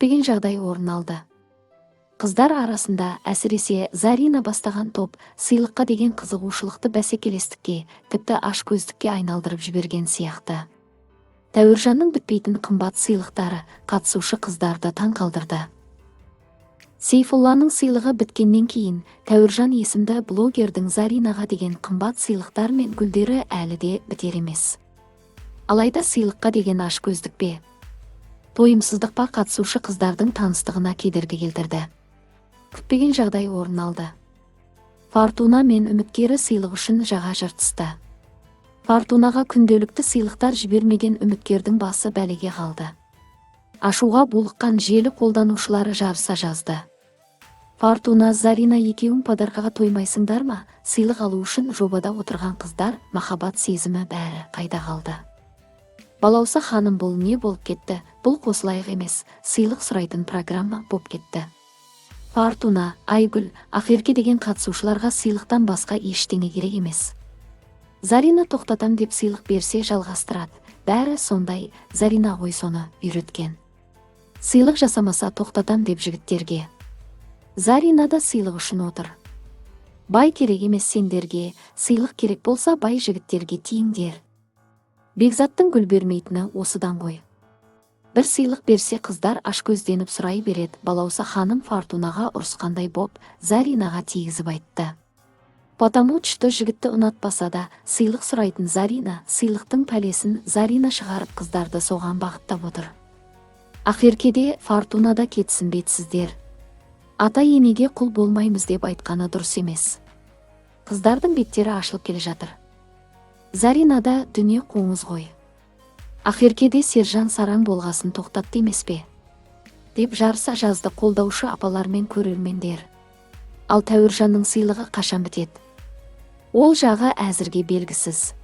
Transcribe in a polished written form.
Күтпеген жағдай орын алды. Қыздар арасында, әсіресе Зарина бастаған топ сыйлыққа деген қызығушылықты бәсекелестікке, тіпті ашкөздікке айналдырып жіберген сияқты. Тәуіржанның бітпейтін қымбат сыйлықтары қатысушы қыздарды таң қалдырды. Сейфулланың сыйлығы біткеннен кейін Тәуіржан есімді блогердің Заринаға деген қымбат сыйлықтар мен гүлдері әлі де бітер емес. Алайда сыйлыққа деген ашкөздік пе, тойымсыздық па, қатысушы қыздардың таныстығына кедергі келтірді. Күтпеген жағдай орын алды. Фортуна мен үміткері сыйлық үшін жаға жыртысты. Фортунаға күнделікті сыйлықтар жібермеген үміткердің басы бәлеге қалды. Ашуға булыққан желі қолданушылары жарыса жазды: «Фортуна, Зарина, екеуің подаркаға тоймайсыңдар ма? Сыйлық алу үшін жобада отырған қыздар, махаббат сезімі, бәрі қайда қалды?» Балауса ханым: «Бұл не болып кетті? Бұл қосылайық емес, сыйлық сұрайтын программа боп кетті. Фортуна, Айгүл, Ақерке деген қатысушыларға сыйлықтан басқа ештеңе керек емес. Зарина тоқтатам деп сыйлық берсе, жалғастырады. Бәрі сондай. Зарина ғой соны үйреткен. Сыйлық жасамаса, тоқтатам деп жігіттерге. Зарина да сыйлық үшін отыр. Бай керек емес сендерге, сыйлық керек болса, бай жігіттерге тиіңдер. Бекзаттың гүл бермейтіні осыдан ғой. Бір сыйлық берсе, қыздар ашкөзденіп сұрай береді». Балауса ханым Фортунаға ұрысқандай боп, Заринаға тигізіп айтты: «Потому что жігітті ұнатпаса да, сыйлық сұрайтын Зарина. Сыйлықтың пәлесін Зарина шығарып, қыздарды соған бағыттап отыр. Ақеркеде, Фортунада кетсін бетсіздер. Ата енеге құл болмаймыз деп айтқаны дұрыс емес. Қыздардың беттері ашылып келе жатыр. Заринада дүние қоңыз ғой. Ақеркеде Сержан сараң болғасын тоқтатты емес пе?» деп жарыса жазды қолдаушы апалар мен көрермендер. Ал Тәуіржанның сыйлығы қашан бітеді? Ол жағы әзірге белгісіз.